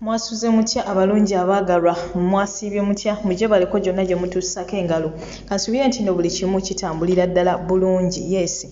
Mwasuze mutya abalungi abaagalwa, mwasiibye mutya, mugyebaleko gyonna gye mutuusako engalo. Kansuubire nti nno buli kimu kitambulira ddala bulungi. Yes.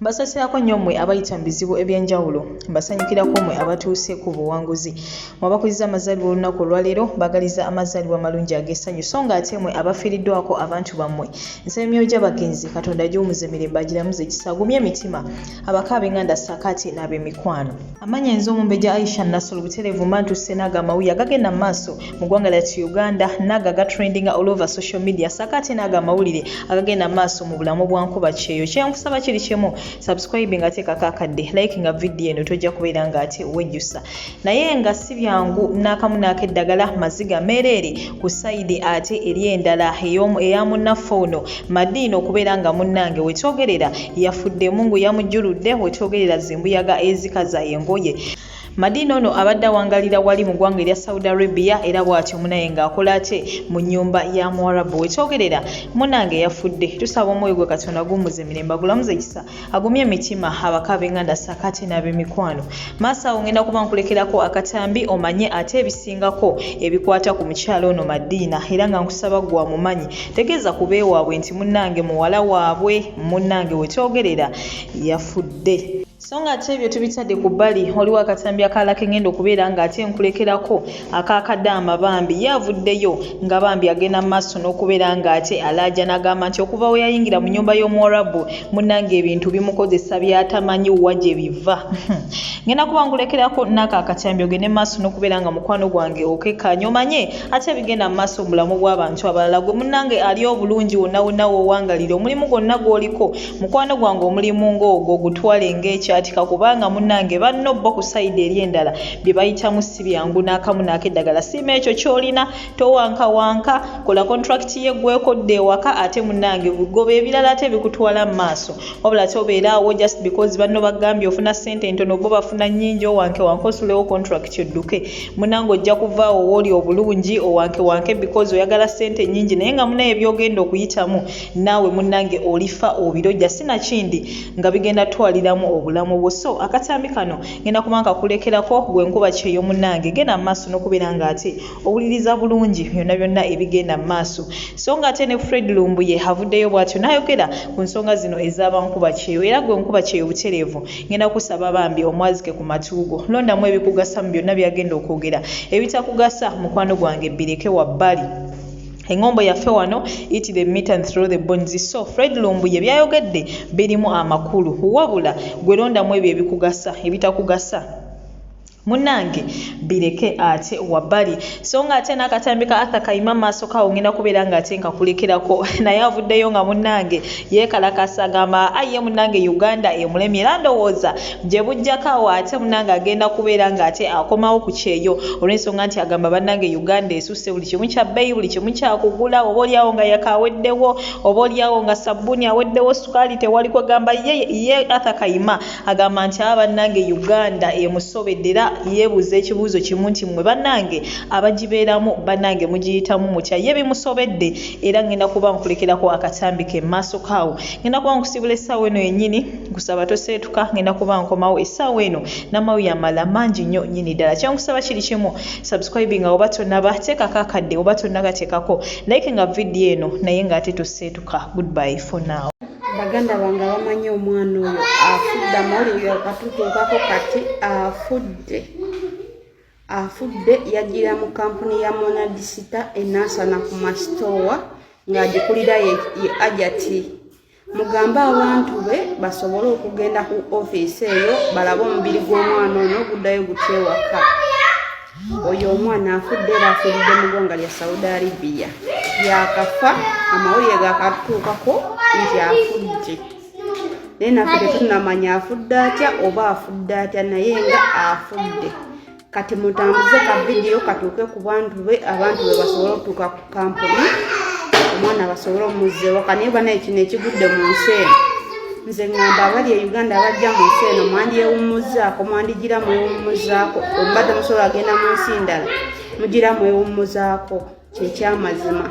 Mbasasirako nnyo mmwe abayita mu bizibu eby'enjawulo. Mbasanyukirako mmwe abatuuse ku buwanguzi. Mwe abakuzizza amazaalibwa olunaku olwaleero, mbaagaliza amazaalibwa amalungi ag'essanyu. So nga ate mwe abafiiriddwako abantu bammwe, nsaba emyoyo gy'abagenzi Katonda agiwummuze mirembe agiramuze ekisa, agumye emitima abaka ab'enganda ssaako ate n'ab'emikwano. Amannya nze Omumbejja Aisha Nassolo butereevu mba ntuuse n'ago amawulire agagenda mu maaso mu ggwanga lyattu Uganda n'ago agatrendinga all over social media ssaako ate n'ago amawulire agagenda mu maaso mu bulamu bwa nkuba kyeyo. Kye nkusaba kiri kimu, subscribe nga teekako akadde, like nga vidiyo eno tojja kubeera nga ate wejjusa. Naye nga si byangu n'akamu n'akeddagala maziga meereere ku sayidi ate eri endala eya munnaffe ono Madiina okubeera nga munnange wetwogerera yafudde Mungu yamujjuludde wetwogerera zimbuyaga ezikaza engoye. Madiina ono abadde awangalira wali mu ggwanga erya Saudi Arabia era bw'atyo munaye ng'akola ate mu nnyumba ya Muwarabu wetwogerera munnange yafudde. Tusaba omwoyo gwe Katonda guwummuze mirembe agulamuze ekisa agumye emitima abaka ab'enganda ssaako ate n'ab'emikwano. Maaso awo ngenda kuba nkulekerako akatambi omanye ate ebisingako ebikwata ku mukyala ono Madiina era nga nkusaba ggwe amumanyi tegeeza ku beewaabwe nti munnange muwala waabwe munnange we twogerera yafudde. So nga ate ebyo tubitadde ku bbali, waliwo akatambi akalala ke ngenda okubeera nga ate nkulekerako aka Kadaama bambi ye avuddeyo nga bambi agenda mu maaso n'okubeera nga ate alaajana agamba nti okuva we yayingira mu nnyumba y'Omuwarabu munnange ebintu bimukozesa by'atamanyi wa gye biva. Ngenda kuba nkulekerako n'ako akatambi ogende mu maaso n'okubeera nga mukwano gwange okekkaanya omanye ate ebigenda mu maaso mu bulamu bw'abantu abalala. Gwe munnange ali obulungi wonna wonna w'owangalira omulimu gwonna gw'oliko mukwano gwange omulimu ng'ogwo gutwale ng'ekyatika kubanga munnange banno bo ku sayidi eri endala bye bayitamu si byangu n'akamu n'akeddagala. Siima ekyo ky'olina towankawanka kola contract ye gweko dda ewaka ate munange goba ebirala ate bikutwala mu maaso wabula tobeera awo just because banno bagambye ofuna sente ntono bo bafuna nnyingi owanke wanke osulewo contract odduke munange ojja kuvaawo wooli obulungi owanke wanke because oyagala sente nnyingi naye nga munaye byogenda okuyitamu naawe munange olifa obirojja sinakindi nga bigenda twaliramu obulamu bwo so akatambi kano ngenda kuba nkakulekerako gwe nkuba kyeyo munange genda mu maaso n'okubeera nga ate owuliriza bulungi byonna byonna ebigenda mu maaso so nga ate ne Fred Lumbuye avuddeyo bw'atyo n'ayogera ku nsonga zino ez'abankuba kyeyo era gwe nkuba kyeyo butereevu ngenda kusaba bambi omwazike ku matu go londamu ebikugasa mu byonna by'agenda okwogera ebitakugasa mukwano gwange bireke wabbali. Engombo yaffe wano eat the meat and throw the bones so Fred Lumbuye byayogedde birimu amakulu wabula gwe londamu ebyo ebikugasa ebitakugasa Munange bireke ate wabbali. So nga ate n'akatambi ka Arthur Kayima maaso kawo ngenda kubeera nga ate nkakulekerako naye avuddeyo nga munnange yeekalakasa agamba aye munnange Uganda emulemye era ndowooza gye bujjako awo ate munnange agenda kubeera nga ate akomawo ku kyeyo olw'ensonga nti agamba bannange Uganda esusse buli kimu kya bbeeyi buli kimu kyakugula oba olyawo nga yaka aweddewo oba olyawo nga sabbuuni aweddewo sukaali tewali kwegamba ye ye Arthur Kayima Agamba nti aba bannange Uganda emusobedde era yeebuuza ekibuuzo kimu nti mmwe bannange abagibeeramu bannange mugiyitamu mutya? Ye bimusobedde era ngenda kuba nkulekerako akatambi ke maaso kaawo. Ngenda kuba nkusiibula essaawa eno yennyini nkusaba toseetuka ngenda kuba nkomawo essaawa eno n'amawulire amalala mangi nnyo nnyini ddala. Kye nkusaba kiri kimu subscribinga oba tonnaba, teekako akadde oba tonnakateekako, like nga vidiyo eno naye ng'ate toseetuka. Goodbye for now. Baganda bange abamanyi omwana oyo afudde, amawulire gakatutuukako kati afudde, afudde. Yajjira mu kampuni ya Monadisita e Nansana ku masitoowa ng'agikulira ye Ajati. Mugambe abantu be basobole okugenda ku ofiisi eyo balabe omubiri gw'omwana ono guddayo gutya ewaka. Oyo omwana afudde era afiiridde mu ggwanga lya Saudi Arabia. Yakafa, amawulire gakatuukako nti afudde, naye naffe tetunnamanya afudde atya oba afudde atya, naye nga afudde. Kati mutambuze ka vidiyo katuuke ku bantu be, abantu be basobole okutuuka ku kampuni omwana basobole omuzza ewaka. Naye banaye kino ekigudde mu nsi eno, nze ŋŋamba abali e Uganda abajja mu nsi eno mwandyewummuzaako, mwandigira mwewummuzaako, omuba temusobola agenda mu nsi ndala mugira mwewummuzaako, kyekyamazima.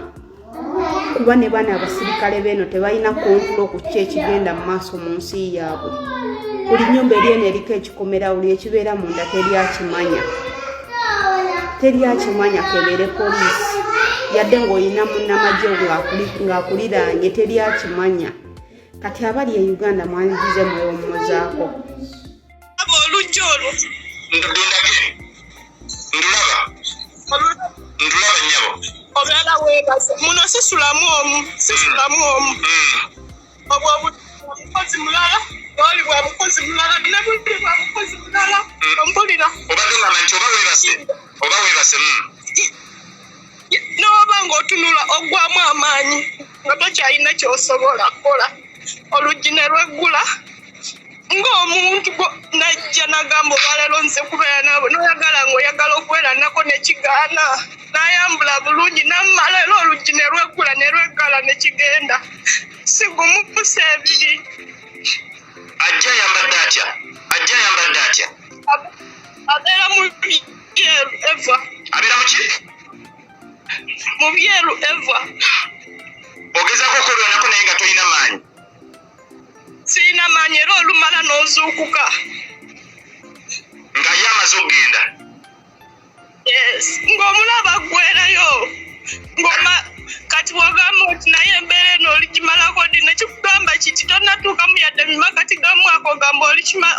Kuba ne bano abasirikale beeno tebalina kontulo ku ki ekigenda mu maaso mu nsi yaabwe. Buli nyumba eri eno eriko ekikomera, buli ekibeera munda teri akimanya. Teri akimanya kebeere poliisi, yadde ng'olina munnamagye ng'akuliraanye, teri akimanya. Kati abali e Uganda mwandigize mwewummuzaako. Oluggi olwo ndulaba, ndulaba nnyabo. Obeera weebase muno, sisulamu omu, sisulamu omu. Obwo mukozi mulala, oli bwa mukozi mulala, ne buli bwa mukozi mulala. Ompulira? Obadde ngamba nti oba weebase, oba weebase. N'oba ng'otunula oggwamu amaanyi nga tokyalina ky'osobola kukola. Oluggi ne lweggula ng'omuntu najja nagamba, olwaleero nze kubeera nabo, noyagala ng'oyagala okubeera nako nekigaana. Nayambula bulungi nammala, era oluggi ne lweggula ne lweggala ne kigenda. Si gumu, si ebiri. Ajja ayambadde atya? Ajja ayambadde atya? Abeera mu byeru eva. Abeera mu ki? Mu byeru eva. Ogezaako okulwanako naye nga tolina maanyi. Sirina maanyi, era olumala n'ozuukuka nga ye amaze okugenda. Yes, ng'omulaba aggwerayo ng'oma. Kati wagamba oti naye embeera eno oligimalako ddi? Nekikugamba kiti tonnatuukamu yadde mimakati ga mwaka, ogamba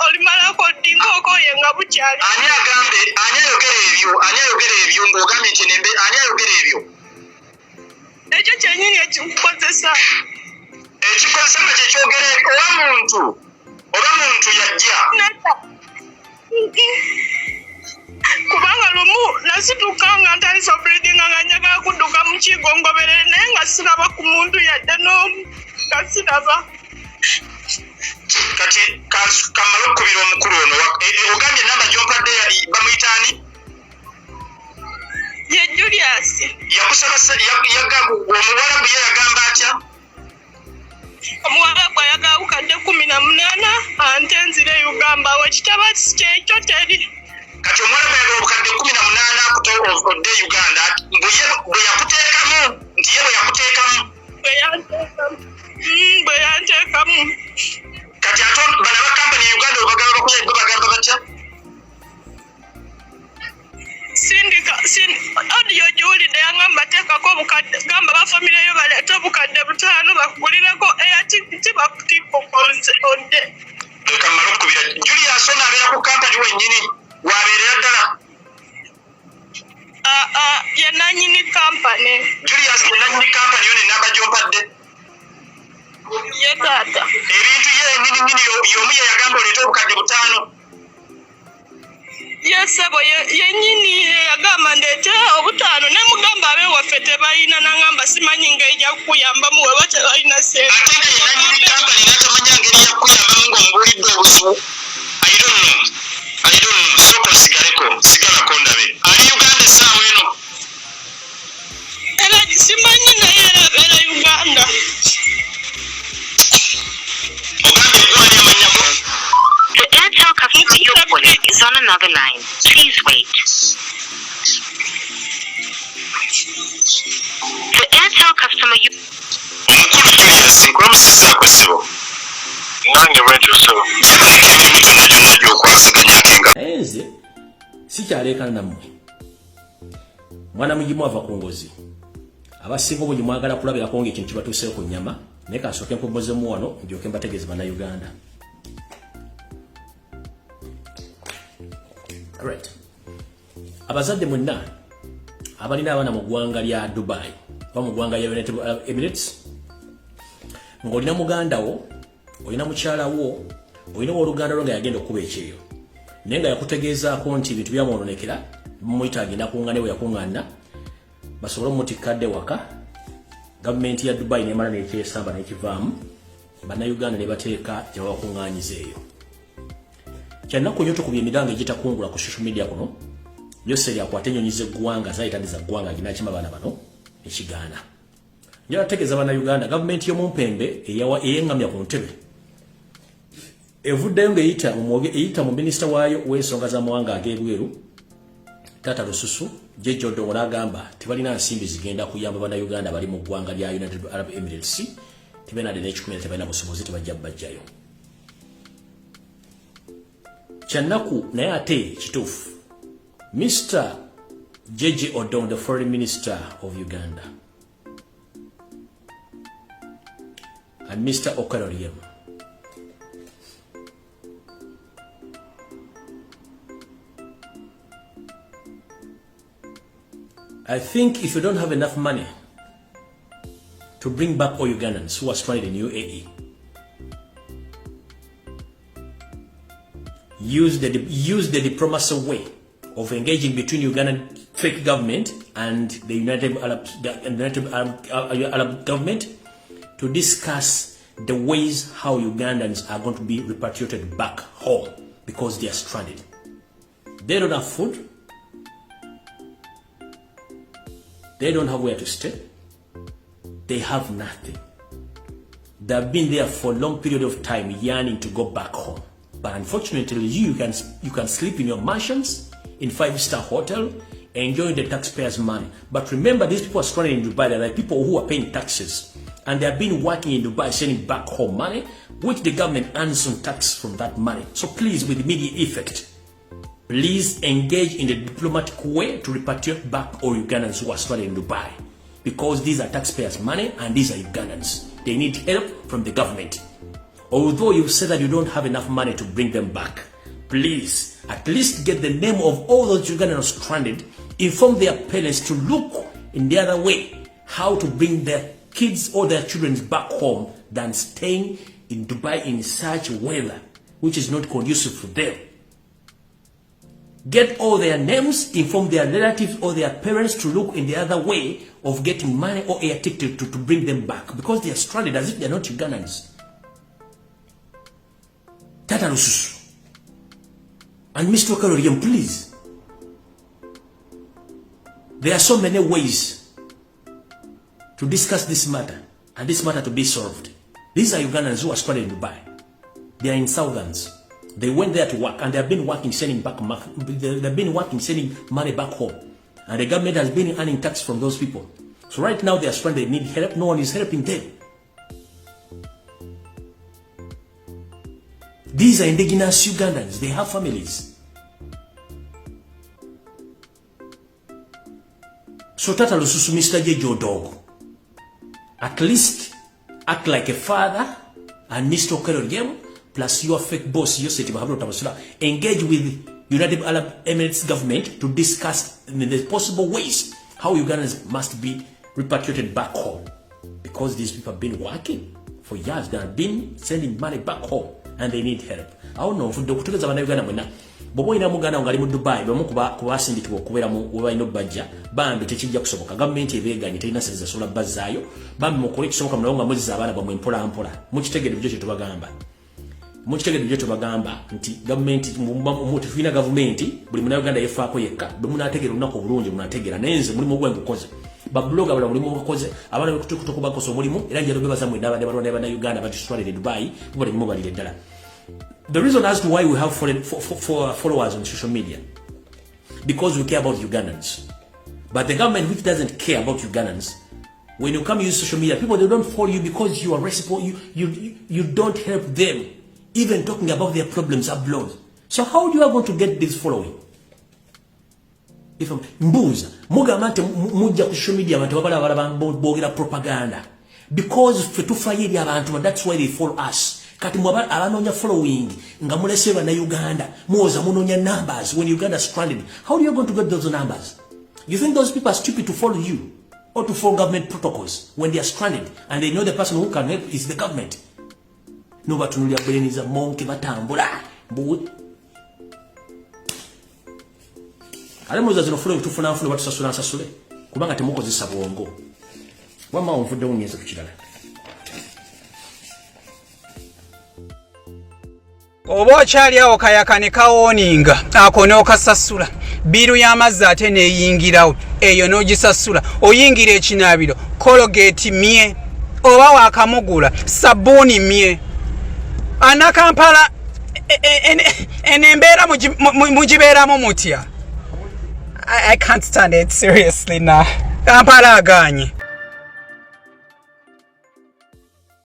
olimalako ddi ng'okooye nga bukyali. Ani agambe? Ani ayogera ebyo? Ani ayogera ebyo ng'ogambye nti nembe? Ani ayogera ebyo? Ekyo kyennyini ekikukozesa. Ekikozesa nga kyekyogera ebyo, oba muntu, oba muntu yajja? Nedda, kubanga lumu nasituka nga ntandise obulidinga nga njagala kudduka mu kigo ngoberere, naye nga siraba ku muntu yadde n'omu, nga siraba. Kati kamale okukubira omukulu ono. Ogambye enamba gyompadde bamuyita ani? Ye Julius. Yakusaba yagamba omuwalabu ye yagamba atya? Omuwalabu ayagala bukadde 18 ante nzire Ugamba, awo ekitaba kyekyo teri. Kati omuwalabu ayagala obukadde 18 akuta odde e Uganda, mbu ye bwe yakuteekamu, nti ye bwe yakuteekamu. Bwe yanteekamu. Bwe yanteekamu. Kati ate bano aba kampani e Uganda obagamba bakuya, bo bagamba batya? Sindika audio giwulidde, yangamba teekako obukadde, gamba bafamireyo baleete obukadde 5 bakugulireko air ticket bakutikka odde. Leka mmale okukubira Julius ono, abeera ku kampani wennyini wabeerera ddala. Ah, ah, ye nannyini kampani. Julius ye nannyini kampani yo nenamba gyompadde? Ye taata. Ebintu ye yennyini nnyini y'omu ye yagamba oleete obukadde 5? Ye ssebo, yennyini yagamba ndeete obutaano, nemugamba abewaffe tebalina, nangamba simanyi ngeri gya kukuyambamu weba tebalina ssente. Ate nga ye nannyini kampani n'atamanya ngeri ya kukuyambamu ng'omubuulidde obuzibu. I don't know, I don't know. Sooka osigaleko, sigalako ndabe ali Uganda essaawa eno. Era simanyi, naye era abeera Uganda. Ogambye gwani amannya go? The Airtel customer you're calling is on another line. Please wait. The Airtel customer you Omukulu Julius, nkulamusizaako ssebo. Nange bwentyo ssebo. Gyebaleka emirimu gyonna gyonna gy'okwasaganyako engalo. Naye nze sikyaleekana nammwe. Mwana mugimu ava ku ngozi. Abasinga obungi mwagala kulabirako ng'ekintu kibatuuseeko ku nnyama, naye kansooke mpummuzemu wano ndyoke mbategeeze Bannayuganda. Right. Abazadde mwenna abalina abaana mu ggwanga lya Dubai oba mu ggwanga lya United Arab Emirates, ng'olina muganda wo, olina mukyala wo, olina owooluganda lwo nga yagenda okukuba ekyeyo, naye nga yakutegeezaako nti ebintu byamwononekera, mumuyita agenda kuŋŋane bwe yakuŋŋaana basobole omutikka adde waka, gavumenti ya Dubai nemala nekyesamba nekivaamu, Bannayuganda ne bateeka gye babakuŋŋaanyiza eyo. Kyannaku nnyo, tukubye emiranga egitakungula ku social media kuno. Yoseri akwata ennyonyi z'eggwanga zayitandi za ggwanga agina baana bano ekigaana. Njala tegeeza Bannayuganda, gavumenti y'omumpembe eyeŋŋamya ku ntebe evuddeyo ng'eyita eyita mu minisita waayo w'ensonga z'amawanga ag'ebweru, Taata Lususu Jeje Odongo, n'agamba tebalina nsimbi zigenda kuyamba Bannayuganda bali mu ggwanga lya United Arab Emirates, tebalina n'ekikumi, tebalina busobozi, tebajja bajjayo. Kyannaku naye ate kituufu. Mr. Jeje Odong, the foreign minister of Uganda, and Mr. Okello Oryem. I think if you don't have enough money to bring back all Ugandans who are stranded in UAE, use the diplomacy way of engaging between Ugandan fake government and the United Arab government to discuss the ways how Ugandans are going to be repatriated back home because they are stranded. They don't have food. They don't have where to stay. They have nothing. They've been there for a long period of time yearning to go back home. But unfortunately, you can sleep in your mansions, in 5-star hotel, enjoying the taxpayers' money. But remember, these people are stranded in Dubai. They're like people who are paying taxes. And they have been working in Dubai, sending back home money, which the government earns some tax from that money. So please, with immediate effect, please engage in the diplomatic way to repatriate back all Ugandans who are stranded in Dubai. Because these are taxpayers' money and these are Ugandans. They need help from the government. Although you've said that you don't have enough money to bring them back, please at least get the name of all those Ugandans stranded, inform their parents to look in the other way how to bring their kids or their children back home than staying in Dubai in such weather, which is not conducive for them. Get all their names, inform their relatives or their parents to look in the other way of getting money or air ticket to bring them back, because they are stranded as if they are not Ugandans. Tata Lususu and Mr. Okello Oryem, please. There are so many ways to discuss this matter and this matter to be solved. These are Ugandans who are stranded in Dubai. They are in Southerns. They went there to work and they have been working, sending back, they've been working, sending money back home. And the government has been earning tax from those people. So right now they are stranded, they need help. No one is helping them. These are indigenous Ugandans. They have families. So Tata Lususu, Mr. Jeje Odong, at least act like a father, and Mr. Okello Oryem, plus your fake boss, Yosef Tabasula, engage with United Arab Emirates government to discuss the possible ways how Ugandans must be repatriated back home. Because these people have been working for years. They have been sending money back home and they need help. Awo no nfudde okutegeeza bannayuganda mwenna, bw'oba olina muganda wo ng'ali mu Dubai, bamu kubasindikibwa okubeera we balina obbajja, bambi tekijja kusoboka. Gavumenti ebeeganye, terina ssente zasobola bazzaayo. Bambi mukole ekisoboka mulabe nga muzza abaana bammwe mpola mpola. Mukitegedde byo kye tubagamba. Mukitegedde byo tubagamba nti gavumenti tetulina gavumenti, buli munnayuganda yeefaako yekka. Bwe munaategeera olunaku obulungi munaategeera. Naye nze mulimu ogwange gukoze. Babuloga bala mulimu gukoze, abaana bekutukubakosa omulimu, era njagala bebaza mwenna abadde balwana bannayuganda batuswalire e Dubai, mubale mubalire ddala. The reason as to why we have followers on social media, because we care about Ugandans. But the government which doesn't care about Ugandans, when you come use social media, people, they don't follow you because you are responsible. You don't help them, even talking about their problems abroad. So how do you are going to get this following? If mbuuza, mugamba nti mujja ku social media abantu babala balaba boogera propaganda. Because ffe tufaayo eri abantu, and that's why they follow us. Kati mwe abanoonya following nga mulese bannayuganda, muwoza munoonya numbers when Uganda is stranded. How are you going to get those numbers? You think those people are stupid to follow you or to follow government protocols when they are stranded and they know the person who can help is the government? No batunulira brains monke batambula. Ale muza zino following tufuna nfuna batusasula nsasule kubanga temukozesa bwongo. Wamma onvuddewo ngenze ku kirala. Oba okyali awo kayaka ne kawooninga ako n'okasasula, biiru y'amazzi ate n'eyingirawo eyo n'ogisasula, oyingira ekinaabiro Colgate mye, oba waakamugula sabbuuni mye. Anakampala eno embeera mugibeeramu mutya? I can't stand it seriously now. Kampala agaanye.